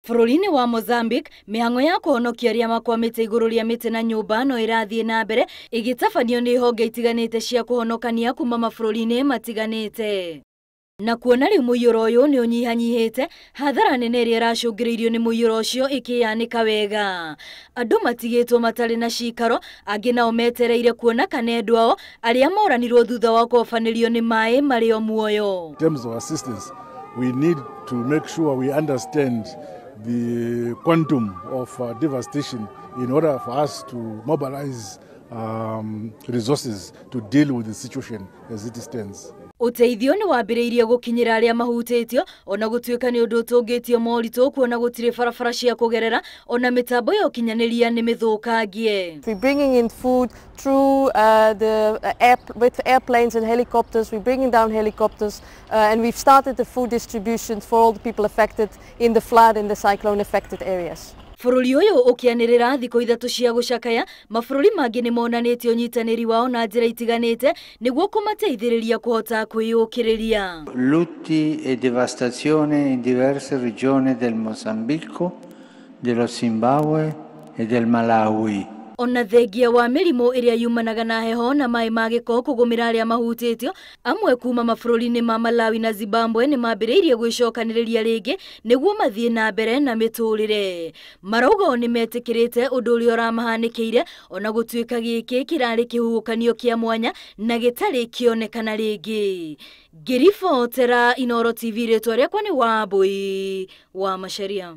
Bũrũri-inĩ wa Mozambique, mĩhang'o ya kũhonokia arĩa makwamĩte igũrũ rĩa mĩtĩ na nyũmba no ĩrathiĩ na mbere ĩgĩtabanio nĩ honge itiganĩte cia kũhonokania kuma mabũrũri-inĩ matiganĩte. Na kuona rĩu mũiyũro ũyũ nĩ ũnyihanyihĩte, hathara nene ĩrĩa ĩracũngĩrĩirio nĩ mũiyũro ũcio ĩkĩyanĩka wega. Andũ matigĩtwo matarĩ na cikaro, angĩ nao metereire kuona kana endwa ao arĩa moranirwo thutha wa kũhobanĩrio nĩ maĩ marĩ o muoyo. In terms of assistance, we need to make sure we understand the quantum of devastation in order for us to mobilize resources to deal with the situation as it stands. Ũteithio nĩ wambĩrĩirie gũkinyĩra arĩa mahutĩtio ona gũtuĩka nĩ ũndũ ũtũngĩtio moritũ kuona gũtirĩ barabara cia kũgerera ona mĩtambo ya ũkinyanĩria nĩ mĩthũkangie. We're bringing in food through the air, with airplanes and helicopters. We're bringing down helicopters and we've started the food distribution for all the people affected in the flood and the cyclone affected areas. Bũrũri ũyũ ũkĩanĩrĩra thikũ ithatũ cia gũcakaya, mabũrũri mangĩ nĩ monanĩtie ũnyitanĩri wao na njĩra itiganĩte nĩguo kũmateithĩrĩria kũhota kwĩyũkĩrĩria. Lutti e devastazione in diverse regioni del Mozambico, dello Zimbabwe e del Malawi. Ona thengia wa mĩrimũ ĩrĩa yumanaga na heho na maĩ ma gĩko kũgũmĩra arĩa mahutĩtio, amwe kuma mabũrũri-inĩ ma Malawi na Zimbabwe nĩ mambĩrĩirie gwĩcokanĩrĩria rĩngĩ nĩguo mathiĩ na mbere na mĩtũrĩre. Marauga o nĩ metĩkĩrĩte ũndũ ũrĩa ũramahanĩkĩire ona gũtuĩka gĩkĩ kĩrarĩ kĩhuhũkanio kĩa mwanya na gĩtarĩ kĩonekana rĩngĩ. Ngĩribotera Inooro TV, rĩtwa rĩakwa nĩ Wambui wa Macharia.